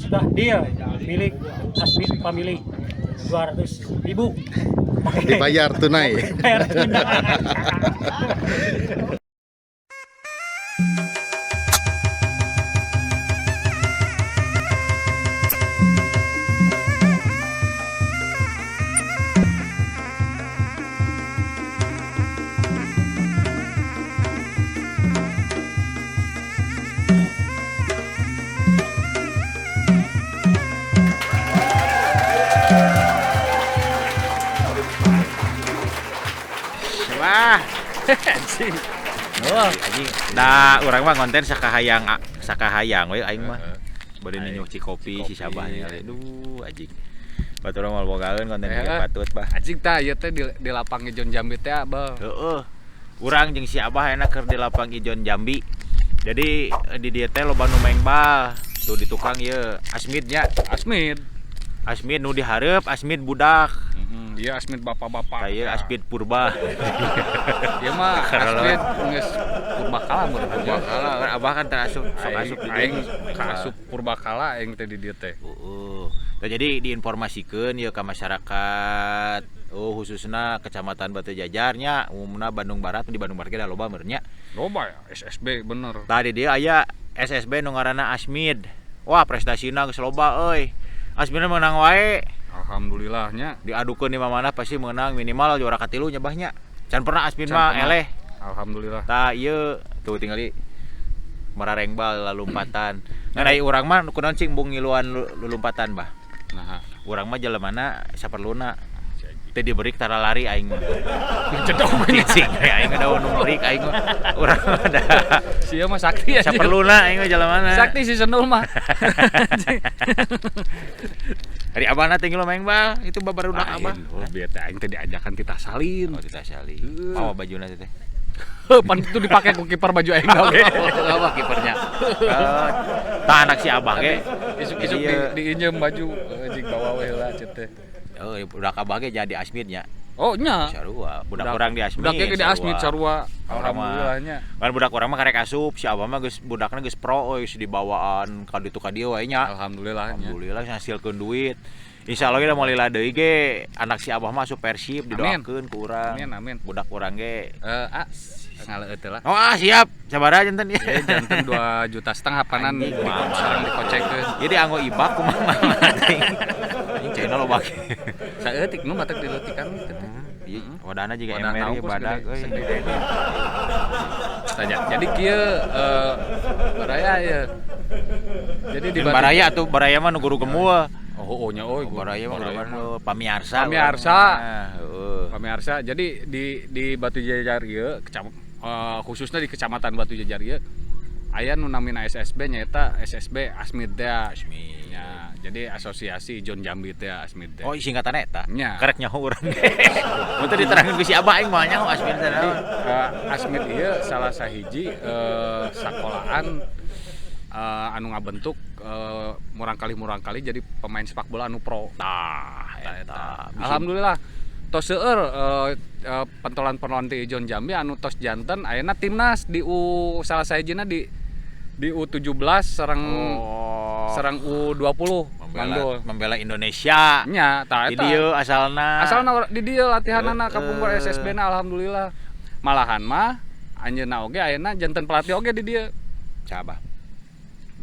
Sudah deal milik Asmid Family 200.000. Dibayar tunai. Bayar tunai. Wah, anjing. Oh, anjing. Da urang mah konten sakahayang sakahayang we aing mah. Bade nyuci kopi si Sabah ningali. Duh, anjing. Batur mah bogaeun konten ieu patut bah. Anjing tah ieu teh di lapang Ijon Jambi teh abah. Heeh. Urang jeung si Abah enak keur di lapang Ijon Jambi. Jadi di dieu teh loba nu maeng bal. Tuh di tukang ieu Asmid nya. Asmid. Asmid nu dihareup, Asmid budak. Iya Asmid bapak-bapak. Saya Asmid Purba. Iya mah Asmid geus purbakala mun purbakala. Abah kan terasup sok asup di aing kaasup purbakala aing teh di dieu teh. Heeh. Nah, jadi diinformasikeun ieu ka masyarakat, oh khususna Kecamatan Batu Jajarnya, umumna Bandung Barat, di Bandung Barat ge da loba meureun nya. Loba ya SSB bener. Tadi dia aya SSB nu ngaranna Asmid. Wah, prestasina geus loba euy. Asmidna menang wae. Alhamdulillahnya diadukeun di mana pasti menang minimal juara katilu nya bahnya. Can pernah Asmid mah eleh. Alhamdulillah. Tah ieu tuh tingali mararengbal lalumpatan. Ngan ai urang mah kunaon cing embung ngiluan lulumpatan bah. Nah, urang mah jelemana saperluna. Teu diberi tara lari aing mah. Cedok cing aing da nu merik aing mah. Urang mah da. Sia mah sakti aja. Saperluna aing mah jelemana. Sakti si Sendul mah. Hari abahna teh ngilu maeng bal, itu babarudak abah. Oh, bieu teh aing teh diajakan titah salin. Oh, titah salin. Mawa bajuna teh. Pan itu dipake ku kiper baju aing oge. Apa kipernya? Tah anak si abah ge isuk-isuk diinjem baju jeung bawa we heula ceuk teh. Oh, budak abah ge jadi Asmid nya. Oh nya. Sarua, budak urang di Asmid. Budak ge di Asmid sarua. Alhamdulillah nya. Kan budak urang mah karek asup, si abah mah geus budakna geus pro euy, geus dibawaan ka ditu ka dieu wae nya. Alhamdulillah nya. Alhamdulillah ngasilkeun duit. Insyaallah ge moal lila deui ge anak si abah mah asup Persib didoakeun ku urang. Amin amin. Budak urang ge ngaleueut teh lah. Oh, siap. Sabaraha janten ieu? Ya, janten 2,5 juta panan sareng dikocekeun. Jadi anggo ibak kumaha anjing. Anjing cenah loba ge. Saeutik nu matak dileutikan teh. Ieu wadana jiga ember ge badag euy. Saja. Jadi kieu baraya ieu. Jadi di baraya atuh baraya mah nu guru gemul. Oh, nya euy baraya mah pamiarsa. Pamiarsa. Heeh. Pamiarsa. Jadi di Batu Jajar ieu khususnya di Kecamatan Batu Jajar ieu aya nu namina SSB nyaeta SSB Asmid teh. Asmid. Ya, jadi asosiasi Ijon Jambi teh Asmid teh. Oh, singkatanna eta. Nya. Karek nyaho urang. Mun teu diterangkeun ku si Abah aing moal nyaho Asmid teh naon. Asmid ieu salah sahiji sakolaan anu ngabentuk murangkalih-murangkalih jadi pemain sepak bola anu pro. Tah, eta. Alhamdulillah tos seueur pentolan-pentolan ti Ijon Jambi anu tos janten ayeuna timnas di U salah sahijina di U17 sareng sareng U20 membela Indonesia. Nya, tah eta. Di dieu asalna. Asalna di dieu latihanana kapungkur SSB na alhamdulillah. Malahan mah anjeunna oge ayeuna janten pelatih oge di dieu. Cabah.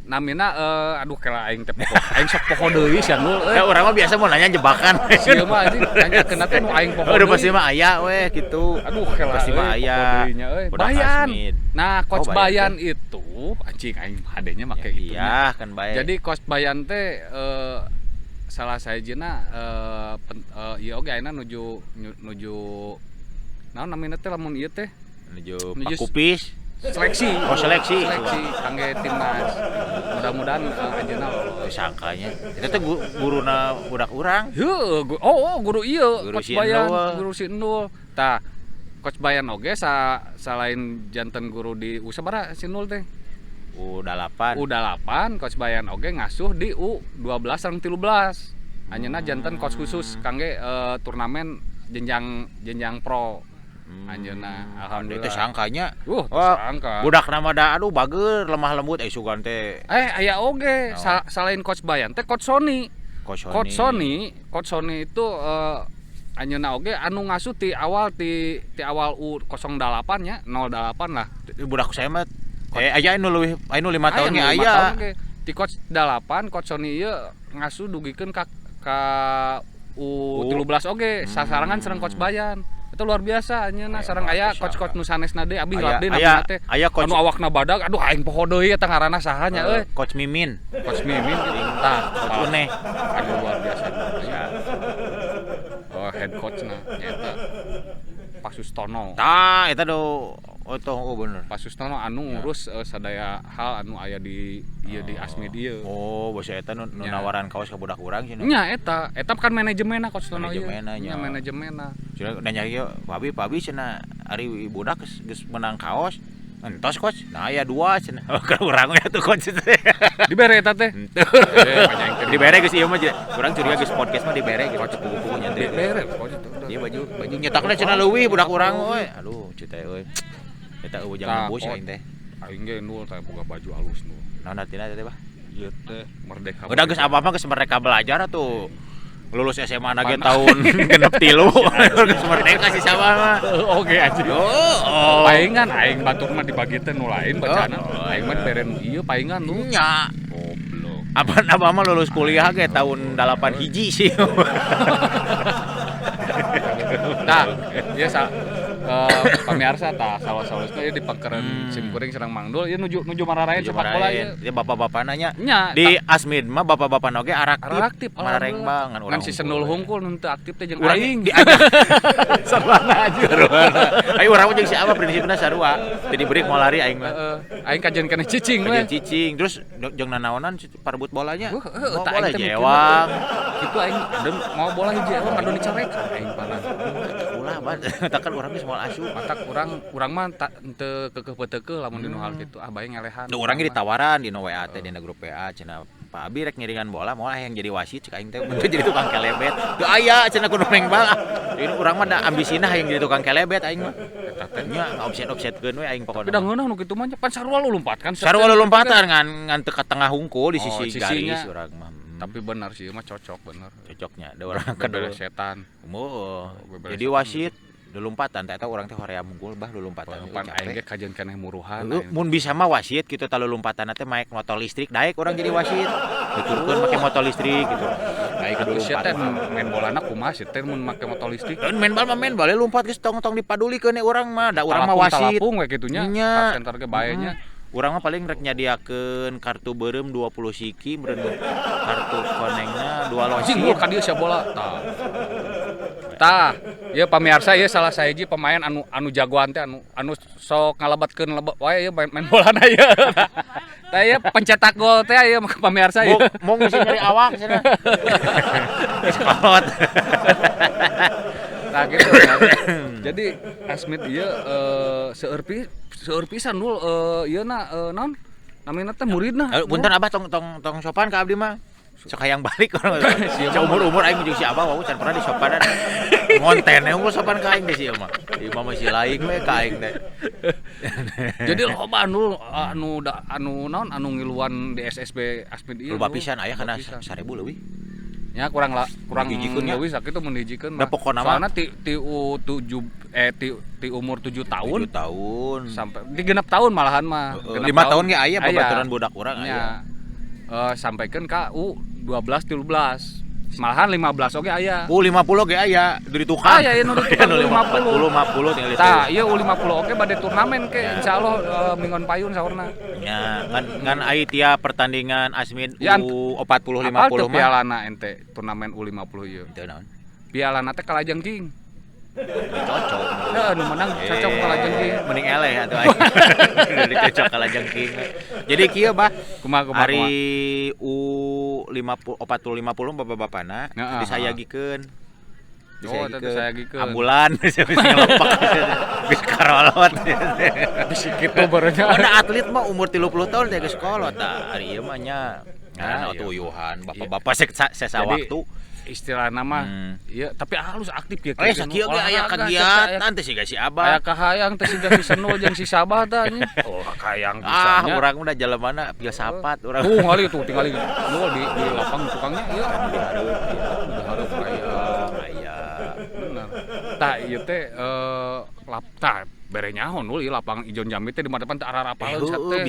Namina aduh kela aing teh poho. Aing sok poho deui sia Nul euy. Ya urang mah biasa mau nanya jebakan. Sia mah anjing nanyakeun teh nu aing poho. Udah pasti mah aya weh gitu. Aduh kela pasti mah aya. Bayan. Nah, coach Bayan itu anjing aing HD-nya make itu. Iya, kan bae. Jadi coach Bayan teh salah sahijina ieu oge ayeuna nuju naon namina teh lamun ieu teh nuju Pakupis. Seleksi. Oh, seleksi. Seleksi kangge timnas. Mudah-mudahan anjeunna lolos. Sangkanya. Eta teh guruna budak urang. Heuh, oh guru ieu, coach Bayan, guru si Endul. Tah, coach Bayan oge salain janten guru di U sabaraha si Endul teh? U8. U8, coach Bayan oge ngasuh di U12 sareng 13. Anjeunna janten coach khusus kangge turnamen jenjang pro. Anjeunna alhamdulillah. Itu sangkanya. Sangka. Budak nama da aduh bager lemah lembut sugan teh. Aya oge selain Coach Bayan teh Coach Sony. Coach Sony itu anjeunna oge anu ngasuh ti awal ti awal U08 nya 08 lah. Budak saya mah aya anu leuwih anu 5 tahun ge aya. Ti Coach 8 Coach Sony ieu ngasuh dugikeun ka U13 oge sasarangan sareng Coach Bayan. Itu luar biasa anjeunna sareng aya coach-coach nu sanesna deui abdi hilap deui namina teh. Anu awakna badag aduh aing poho deui eta ngaranna saha nya euy. Coach Mimin. Coach Mimin gitu. Tah, Coach Uneh. Aduh luar biasa. Oh, head coach na nyaeta Pak Sustono. Tah, eta do oh bener. Pak Sustono anu ngurus sadaya hal anu aya di ieu di Asmid ieu. Oh, basa eta nu nawaran kaos ka budak urang cenah. Nya eta, eta kan manajemenna Coach Tono ieu. Nya manajemenna. Cenah nanya ieu, Pak Abi cenah ari budak geus menang kaos. Entos coach. Nah aya 2 cenah. Ka urang we atuh coach teh. Dibere eta teh. Dibere geus ieu mah urang curiga geus podcast mah dibere geus coach pugu-pugu nya teh. Dibere coach itu. Ieu baju nyetakna cenah leuwih budak urang euy. Aduh, ceu teh euy. Eta eueuh jang nembus aing teh. Aing ge nul teh boga baju alus nul. Naon artina teh, Bah? Ieu teh merdeka. Udah geus apa-apa geus merdeka belajar atuh. Lulus SMA na ge tahun 63. Geus merdeka sih sama mah. Oke anjing. Oh. Paingan aing batur mah dibagi teh nu lain bacana. Aing mah dibere nu ieu paingan nu. Nya. Goblok. Apan abah mah lulus kuliah ge tahun 81 sih. Tah, ieu pamirsa tah salah-salusna ieu di pangkeureun simkuring sareng Mangdul ieu nuju mararaen sepak bola ieu. Ieu bapak-bapana nya. Di Asmid mah bapak-bapana oge araktif. Marareng banget urang. Ngan si Sendul hungkul nu teu aktif teh jeung aing. Diajak. Sarwana aja. Aing urang mah jeung si Abah prinsipna sarua. Teu diberi moal lari aing mah. Heeh. Aing kajian keneh cicing we. Kajian cicing terus jeung nanaonan parebut bolanya. Heeh, bola jewang. Kitu aing mau bola hiji ewang anu dicarekan aing panah. Ulah ban. Takan urang geus moal asup. Matak urang mah teu keukeuh peuteukeuh lamun dinu hal kitu ah bae ngelehan. Nu urang ge ditawaran dina WA teh dina grup WA cenah Pak Abi rek ngiringan bola moal hayang jadi wasit cek aing teh mun jadi tukang kelebet. Teu aya cenah kudu main bal. Jadi urang mah da ambisina hayang jadi tukang kelebet aing mah. Eta teh nya offset-offsetkeun we aing pokona. Tapi da ngeunah nu kitu mah pan sarua lulumpat kan. Sarua lulumpatan ngan teu ka tengah hungkul di sisi garis urang mah. Tapi benar sih mah cocok bener. Cocoknya da urang kedua setan. Oh, jadi wasit lumpatan teh eta urang teh hoream unggul bah lulumpatan. Pan aing ge kajian keneh muruhan. Mun bisa mah wasit kitu tah lulumpatan teh maek motor listrik daek urang jadi wasit. Diturunkeun make motor listrik gitu. Daek kudu lompat. Teh main bolana kumaha sih teh mun make motor listrik. Main bal mah main bal lompat geus tong-tong dipadulikeun urang mah da urang mah wasit. Talapung we kitu nya. Pas center ge bae nya. Urang mah paling rek nyadiakeun kartu beureum 20 siki meureun kartu konengna 2 losi. Anjing ka dieu sia bola. Tah. Tah, ieu pamirsa ieu salah sahiji pemain anu jagoan teh anu sok ngalebatkeun lebet wae ieu main bolana ieu. Tah ieu pencetak gol teh ieu pamirsa ieu. Mong bisa nyari awak cenah. Geus kolot. Tah gitu. Jadi Asmid ieu seueur pisan dul ieu na naon namina teh muridna. Punten Abah tong sopan ka abdi mah. Sok hayang balik urang. Umur-umur aing jeung si Abah wau can pernah disopanan. Ngonten unggul sopan ka aing teh si ieu mah. Ieu mah masih lain we ka aing teh. Jadi loba anu naon anu ngiluan di SSB Asmid ieu. Loba pisan aya kana 1000 leuwih. Nya kurang leuwih sakitu mun dihijikeun mah. Soalna ti U7 ti umur 7 tahun. 7 tahun sampai di genep tahun malahan mah. 5 tahun ge aya babaturan budak urang aya. Sampaikan ka U12 13 malahan 15 oge aya. U50 ge aya dari tukang. Aya nu di tukang U50. 50 tinggal itu. Tah, ieu U50 oge bade turnamen ke insyaallah minggon payun saurna. Nya, ngan ai tiap pertandingan Asmid U40 50 mah. Pialana ente turnamen U50 ieu. Teu naon? Pialana teh kalajengking. Cocok. Heeh, nu menang cocok kalajengking. Mending eleh atuh aing. Cocok kalajengking. Jadi kieu bah, kumaha ari U50 40 50 bapak-bapana disayagikeun. Disayagikeun. Ambulan bisa ngelopak bisa karolot. Bisa kitu barenya. Ada atlet mah umur 30 tahun teh geus kolot tah. Ari ieu mah nya Nah, Nah, atuh iya. uyuhan bapak-bapak sesa waktu. Istilah nama iya tapi halus aktif ya. Eh sakieu ge aya kegiatan teh siga si Abah. Aya kahayang teh siga si Senul jeung si Sabah tah nya. Oh, kahayang Ah, pisannya. urang udah jalan filsafat urang. Tuh ngali tuh tinggali nu di lapang tukangnya ieu. Di hareup ya. Di hareup aya. Aya. Bener. Tah ieu teh tah bere nyaho nul ieu lapang Ijon Jambi teh di depan teh ararapaleun teh.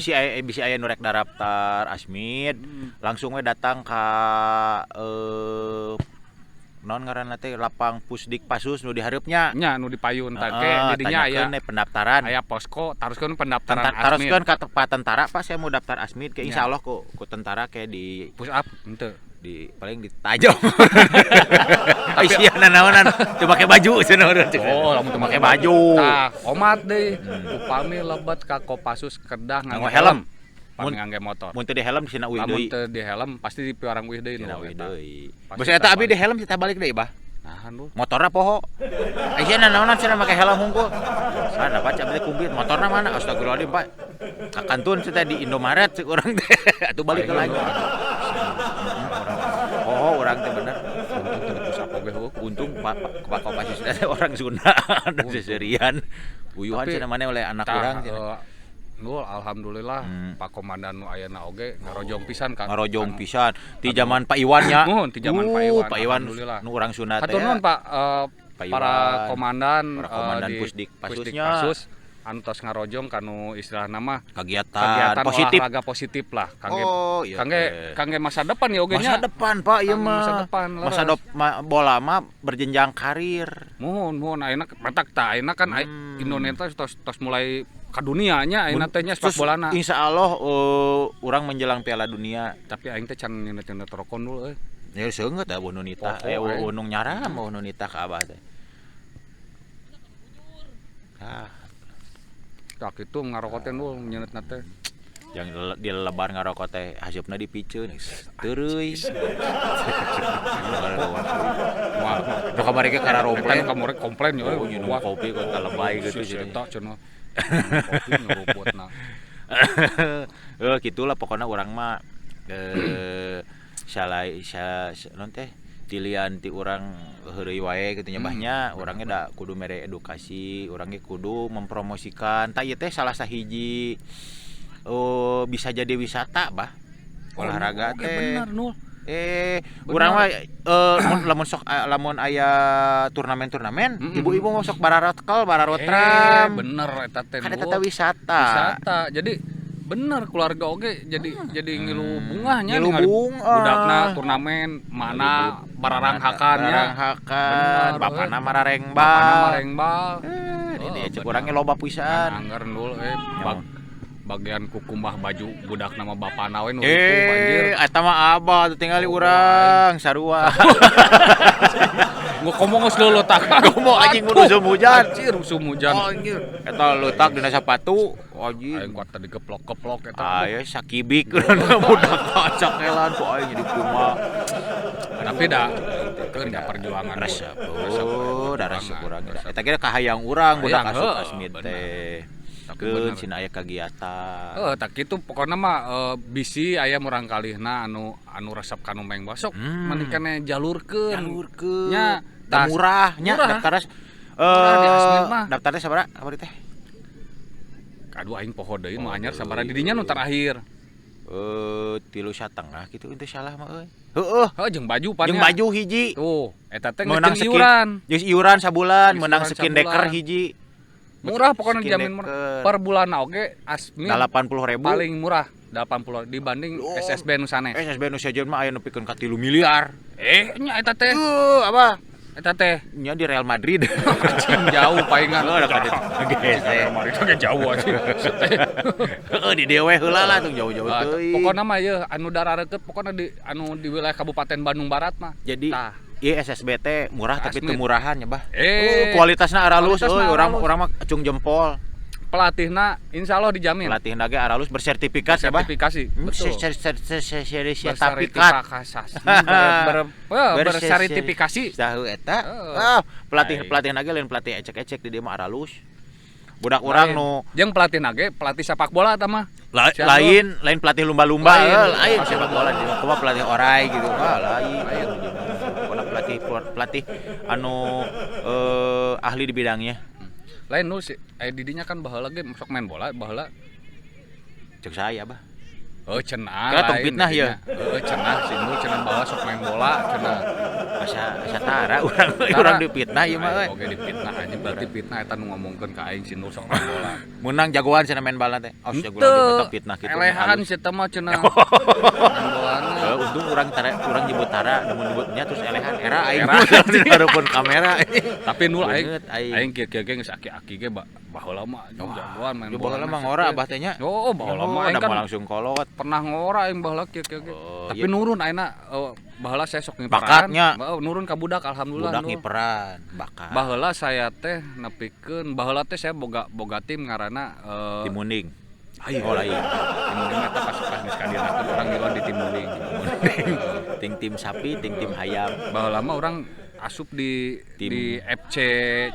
Bisi aya nu rek daftar Asmid, langsung we datang ka non ngaranna teh lapang Pusdik Pasus nu di hareupnya. Nya nu di payun tah ke jadinya aya pendaftaran. Aya posko taruskeun pendaftaran Asmid. Taruskeun ka Pak Tentara, Pak saya mau daftar Asmid ke insyaallah ku tentara ke di push up henteu. Di paling ditajam. Tapi sia nanaonan teu make baju cenah urang. Oh, lamun teu make baju. Tah, omat deui. Upami lebet ka Kopassus kedah nganggo helm. Mun ngangge motor. Mun teu di helm sina uih deui. Lamun teu di helm pasti di piwarang uih deui. Sina uih deui. Basa eta abi di helm sita balik deui, Bah. Nahan lu. Motorna poho. Sia nanaonan cenah make helm hungkul. Sana Pak abdi kumplit motorna mana? Astagfirullahaladzim, Pak. Ka kantun cenah di Indomaret cek urang teh. Atuh balik lagi. Oh, orang teh bener. Untung teu push up oge heuh. Untung Pak Kopassus teh orang Sunda, ada seserian. Uyuhan cenah maneh oleh anak urang cenah. Nul alhamdulillah Pak Komandan nu ayeuna oge ngarojong pisan kan. Ngarojong pisan ti zaman Pak Iwan nya. Nuhun ti zaman Pak Iwan. Pak Iwan nu urang Sunda teh. Hatur nuhun Pak, para komandan di Pusdik Pasusnya. Pasus anu tos ngarojong kanu istilah nama kegiatan positif. Olahraga positif lah kangge kangge masa depan ya oge nya. Masa depan Pak ieu mah. Masa depan. Masa bola mah berjenjang karir. Muhun muhun ayeuna matak tah ayeuna kan Indonesia tos mulai ka dunia nya ayeuna teh nya sepak bolana. Insyaallah urang menjelang Piala Dunia. Tapi aing teh can nyenet-nyenet rokok dulu euy. Ya seungeut da nu nita. Nu nyaram nu nita ka abah teh. Ah. Tak itu ngarokok teh nu nyenet teh. Yang di lebar ngarokok teh haseupna dipiceun teureui. Wah, nu kamari ge kararomple. Kamari komplain ya. Nginum kopi kok lebay gitu jadi. Eta cenah. Kopi nyeruputna. Gitulah pokoknya urang mah salai non teh tilian ti urang heureuy wae kitu nya bahnya urangnya da kudu mere edukasi, urangnya kudu mempromosikan. Tah ieu teh salah sahiji bisa jadi wisata bah. Olahraga teh. Bener Nul. Urang mah lamun sok lamun aya turnamen-turnamen, ibu-ibu mah sok bararotkel, bararotram. Bener eta teh. Kan eta wisata. Wisata. Jadi bener keluarga oge jadi ngilu bungahnya ngilu bungah. Budakna turnamen mana bararanghakan nya. Bararanghakan, bapana mararengbal. Bapana marengbal. Di cek urangnya loba pisan. Angger nul bagian kukumbah baju budak nama bapana we nu ripuh anjir. Eta mah abah teu tingali urang sarua. Gua ngomong geus leuletak. Ngomong anjing usum hujan. Anjir usum hujan. Anjir. Eta leutak dina sapatu anjing. Aing kuat tadi geplok-geplok eta. Aya sakibik urang budak cakelan ku aing jadi kumaha. Tapi da keun da perjuangan resep. Oh, da resep urang. Eta ge kahayang urang budak asup Asmid teh. Keun cina aya kagiatan. Heeh, tak kitu pokona mah bisi aya murangkalihna anu resep kanu maeng basok mending kene jalurkeun. Jalurkeun. Nya murah nya daftarna daftarna sabaraha kamari teh? Aduh aing poho deui nu anyar sabaraha di dinya nu terakhir. 3,5 kitu teu salah mah euy. Heeh. Heuh jeung baju pan. Jeung baju hiji. Tuh, eta teh geus iuran. Geus iuran sabulan meunang skin decker hiji. Murah pokoknya jamin murah. Per bulan oge Asmid 80.000 paling murah 80 dibanding SSB nu sanes. SSB nu sejen mah aya nepikeun ka 3 miliar. Nya eta teh. Apa? Eta teh nya di Real Madrid. Anjing jauh paingan. Heeh, ka ditu. Real Madrid ge jauh anjing. Heeh, di dewe heula lah tong jauh-jauh teuing. Pokona mah yeuh anu darareukeup pokona di anu di wilayah Kabupaten Bandung Barat mah. Jadi Iya SSB teh murah tapi teu murahan ya bah. Kualitasna aralus euy, urang mah acung jempol. Pelatihna insyaallah dijamin. Pelatihna ge aralus bersertifikat ya bah. Sertifikasi. Betul. Sertifikat. Bersertifikasi. Tahu eta. Pelatih-pelatihna ge lain pelatih ecek-ecek di dieu mah aralus. Budak urang nu jeung pelatih nage pelatih sepak bola eta mah. Lain lain pelatih lumba-lumba, lain sepak bola kumaha pelatih orai gitu. Wah, lain. Pokona pelatih pelatih anu ahli di bidangnya. Lain nu si aya didinya kan baheula ge sok main bola baheula. Cek saya, Bah. Oh, cenah. Kira tong fitnah ya. Heeh, cenah si nu cenah baheula sok main bola cenah. Asa tara urang urang dipitnah ieu mah euy. Oge dipitnah anjing berarti fitnah eta nu ngomongkeun ka aing si nu sok main bola. Meunang jagoan cenah main bola teh. Aos jagoan dipitnah fitnah kitu. Elehan si eta mah cenah. Main bolana. Heeh, untung urang tara urang nyebut tara, mun nyebutnya terus elehan era aing hareupeun kamera. Tapi nu aing aing kieu-kieu ge geus aki-aki ge baheula mah jagoan main bola. Baheula mah ngora abah teh nya. Oh, baheula mah aing kan langsung kolot. Pernah ngora aing baheula kieu-kieu ge. Tapi nurun ayeuna baheula saya sok ngiperan. Bakatnya. Nurun ka budak alhamdulillah. Budak ngiperan, bakat. Baheula saya teh nepikeun baheula teh saya boga tim ngaranna Tim Munding. Oh lain. Tim Munding eta pas geus kadienakeun urang ngiluan di tim Munding. Ting tim sapi, ting tim hayam. Baheula mah urang asup di tim di FC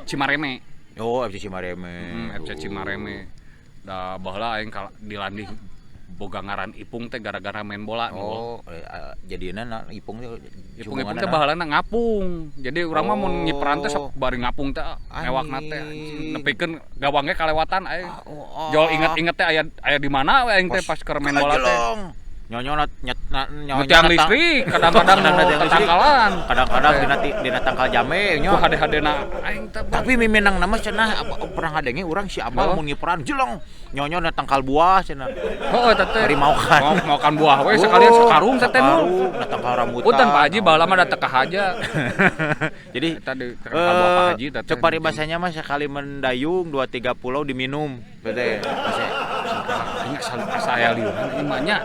Cimareme. Oh, FC Cimareme. FC Cimareme. Da baheula aing dilandih boga ngaran Ipung teh gara-gara main bola. Oh, jadina Ipung teh Ipung teh baheulana ngapung. Jadi urang mah mun ngiperan teh sok bari ngapung teh ngewakna teh anjing nepikeun gawangnya kalewatan aing. Jol inget-inget teh aya di mana we aing teh pas keur main bola teh. Nyonyona nyonyona tiang listrik kadang-kadang tetangkalan kadang-kadang dina tangkal jame nya ku hade-hadena aing teh. Tapi miminang nama cenah pernah ngadenge urang si Abah mun ngiperan jelong nyonyona tangkal buah cenah. Heeh teh bari maokan maokan buah we sekalian sakarung teh teh nu tangkal rambutan. Punten Pak Haji baheula mah da teu kahaja. Jadi eta di tangkal buah Pak Haji teh cek paribasanya mah sekali mendayung 2 3 pulau diminum teh. Aing asa aya liuran ieu mah nya.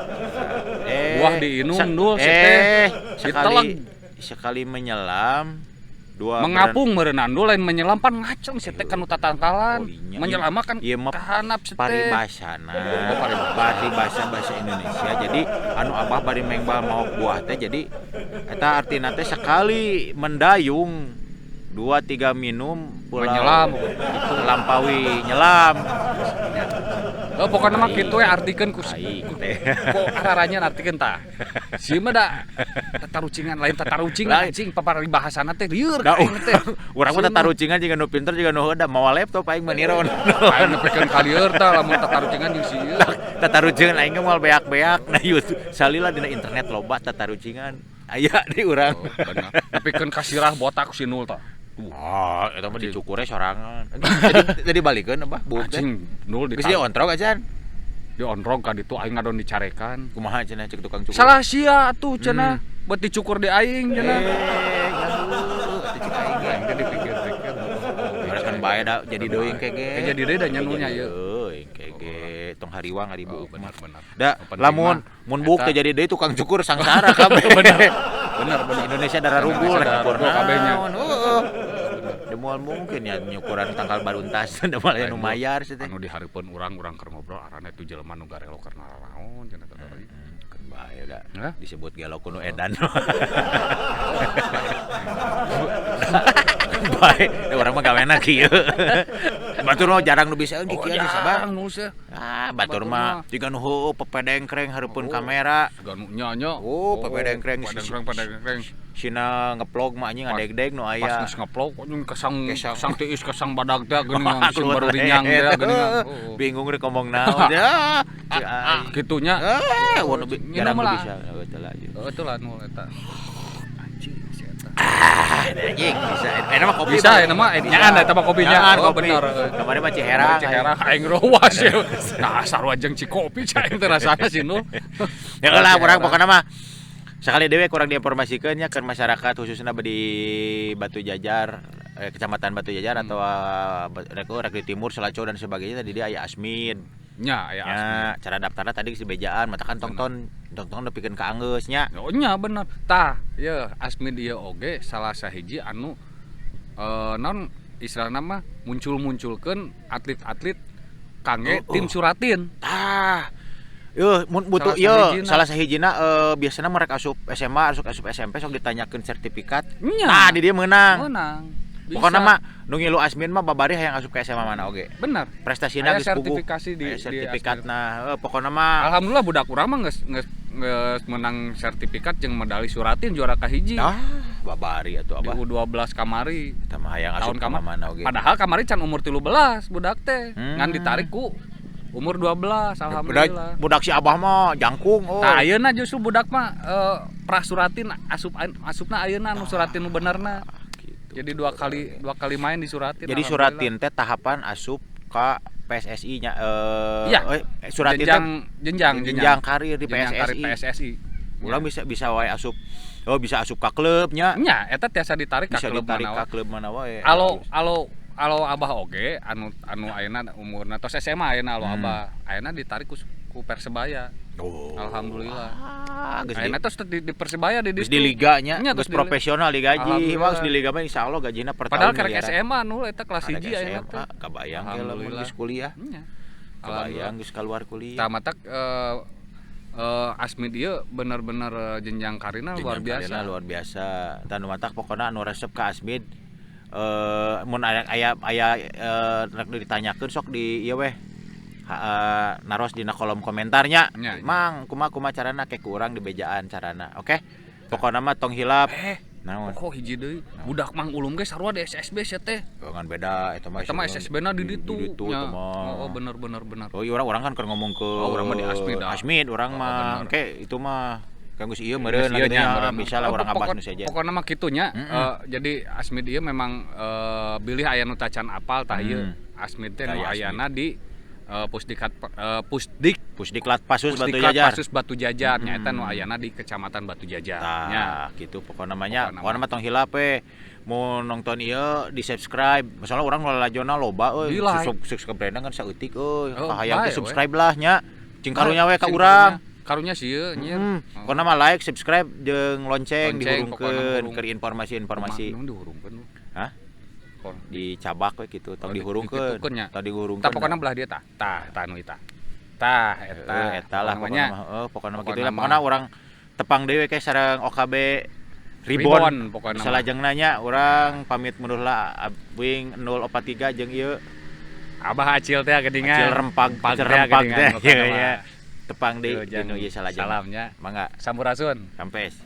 Buah diinum dul si teh sekali menyelam dua mengapung meureunnan dul lain menyelam pan ngaceng si teh kanu tatangkalan. Menyelam mah kan kahanap si teh paribasana. Paribasa bahasa Indonesia. Jadi anu abah bari mengbal maok buah teh jadi eta artina teh sekali mendayung 2 3 minum pulau menyelam itu lampaui nyelam. Oh, pokoknya mah kitu we artikeun ku araranya artikeun tah. Si mah da tatarucingan lain tatarucingan anjing paparibahasana teh lieur ka aing teh. Urang mah tatarucingan jiga nu pinter jiga nu heuda mawa laptop aing mah niron. Aing nepikeun ka lieur tah lamun tatarucingan jeung si ieu. Tatarucingan aing moal beak-beak na YouTube. Salila dina internet loba tatarucingan. Aya di urang. Oh, bener. Nepikeun ka sirah botak si nul tah. Ah, eta mah dicukure sorangan. Jadi balikeun apa? Buuk teh. Anjing, nul di. Geus diontrog acan. Diontrog ka ditu aing ngadon dicarekan. Kumaha cenah cek tukang cukur? Salah sia atuh cenah, buat dicukur di aing cenah. Aduh, atuh cek aing ge. Aing teh dipikir-pikir. Beres kan bae da jadi deui engke ge. Jadi deui da nya nulnya ieu. Heueuh, engke ge tong hariwang ari buuk. Bener bener. Da lamun mun buuk teh jadi deui tukang cukur sangsara kabeh. Bener. Bener bener. Indonesia darah rugul nyukur kabehnya. Heeh. Moal mungkin ya nyukuran tangkal baruntas da moal anu mayar sih teh. Anu dihareupeun urang-urang keur ngobrol arane tu jelema nu garelo keur naraon cenah teh. Keun bae da disebut gelo ku nu edan. Bae urang mah gawena kieu. Batur mah jarang nu bisa kieu sih sabar. Ah, batur mah jiga nu heueuh pepedengkreng hareupeun kamera. Siga nu nya nya. Oh, pepedengkreng. Pepedengkreng. Sina ngeplog mah anjing ngadegdeg nu aya. Pas geus ngeplog anjing kesang tiis kesang badag teh geuningan sing baru rinyang teh geuningan. Bingung rek ngomong naon. Ya. Kitu nya. Jarang nu bisa. Heueuh teh lah. Heueuh teh lah nu eta. Anjing si eta. Anjing bisa. Eta mah kopi. Bisa eta mah nyaan eta mah kopinya. Oh bener. Kamari mah Ciherang. Ciherang aing rowas. Nah, sarua jeung Cikopi aing teh rasana sih nu. Ya lah urang pokona mah sekali dewe kurang diinformasikeun nya ke masyarakat khususnya di Batu Jajar, Kecamatan Batu Jajar atau rek di timur Selaco dan sebagainya tadi dia aya Asmid. Nya aya Asmid. Cara daftarna tadi geus dibejaan, mata kan tongton nepikeun ka anggeus nya. Oh nya bener. Tah, yeuh Asmid ieu oge salah sahiji anu naon istilahna mah muncul-munculkeun atlet-atlet kangge tim Suratin. Tah. Yuh, mun butuh ieu salah sahijina biasana mereka asup SMA, asup SMP sok ditanyakeun sertifikat. Nah, di dia meunang. Meunang. Pokona mah nu ngilu Asmin mah babari hayang asup ke SMA mana oge. Bener. Prestasina Aya geus puguh. sertifikasi di Aya di sertifikatna. Heuh, pokona mah Alhamdulillah budak urang mah geus geus geus menang sertifikat jeung medali Suratin juara kahiji. Ah, babari atuh Di Abah. U12 kamari. Eta mah hayang asup Tahun ka kamari. mana oge. Padahal kamari can umur 13 budak teh. Ngan ditarik ku umur 12 alhamdulillah. Budak si Abah mah jangkung oh. Tah ayeuna justru budak mah prasuratin asupna ayeuna nu suratin nu benerna. Gitu. Jadi dua kali main di Suratin. Jadi Suratin teh tahapan asup ka PSSI nya Iya. Suratin jenjang teh jenjang jenjang karir di jenjang PSSI. karir PSSI. Ulang bisa wae asup. Oh, bisa asup ka klubnya. Nya eta tiasa ditarik ka Bisa klub ditarik mana ka wae. klub mana wae. Alo alo alo Abah oge anu anu ayeuna umurna tos SMA ayeuna alo Abah. Ayeuna ditarik ku Persebaya. Oh. Alhamdulillah. Ah, geus di, Ayeuna tos di Persebaya di geus di liga nya, Nya, geus geus di profesional digaji. Alhamdulillah. Wah, geus di liga mah insyaallah gajina per Padahal tahun karek miliaran. SMA nu eta kelas Karek 1 ayeuna teh. SMA, kabayang ke lamun Alhamdulillah. geus kuliah. Nya. Kabayang geus keluar kuliah. Tah matak Asmid ieu bener-bener jenjang karirna luar Jenjang biasa. karirna luar biasa. Tah nu matak pokona anu resep ka Asmid mun aya aya aya rek ditanyakeun sok di ieu weh. Naros dina kolom komentarnya. Nya, nya. Mang, kumaha kumaha carana ke ku urang di bejaan carana. Oke? Pokona mah tong hilap. Naon? Kok hiji deui? Budak Mang Ulum ge sarua di SSB sia teh. Jangan beda eta mah. Eta mah SSB-na di ditu. Di ditu Nya. eta mah. Oh, bener bener bener. Oh, iya orang kan keur ngomong ke Oh, urang mah di Asmid, ah. Asmid urang Oh, mah bener. engke itu mah kan geus ieu meureun Geus ieu lagi nya, nya, meureun. bisa lah Oh, urang abas nu sejen. Pokona mah kitu nya. Jadi Asmid ieu memang bilih aya nu tacan apal tah ieu. Asmid teh Tah nu ieu Asmid. ayana di Pusdiklat Pusdik Pusdiklat Pasus Batu Pusdiklat Jajar. Pasus Batu Jajar nyaeta nu ayana di Kecamatan Batu Jajar. Nya. Tah, gitu pokokna mah nya. Pokona Pokona mah tong hilap we. Mun nonton ieu di subscribe. Misalnya urang lalajona loba euy, Di like. Subscribe kan saeutik euy. Oh, Kahayang bae teh we. subscribe lah nya. Cing karunya we ka Sing urang. Karunya sieun nyir. Pokona mah like, subscribe jeung lonceng Lonceng, dihurungkeun pokona keur informasi-informasi. Kumaha dihurungkeun? Hah? Kon. Dicabak we kitu, tong Oh, dihurungkeun. ditukeun nya. Tong dihurungkeun. Tah pokona belah dia tah. Tah, tah nu eta. Tah eta. Eta lah pokona Pokona mah. Heuh, pokona mah kitu Pokona lah. mah. Pokona urang tepang deui we sareng OKB Ribbon. Ribbon pokona mah. Salajengna nya urang pamit mundur lah Wing 043 jeung ieu Abah Acil teh geuningan. Acil rempag, Rempag Acil teh rempag geuningan teh. pokona Iya, mah. iya. Tepang deui Tuh, dinu ieu salajengna. Salamnya. Mangga, Sampurasun. sampes.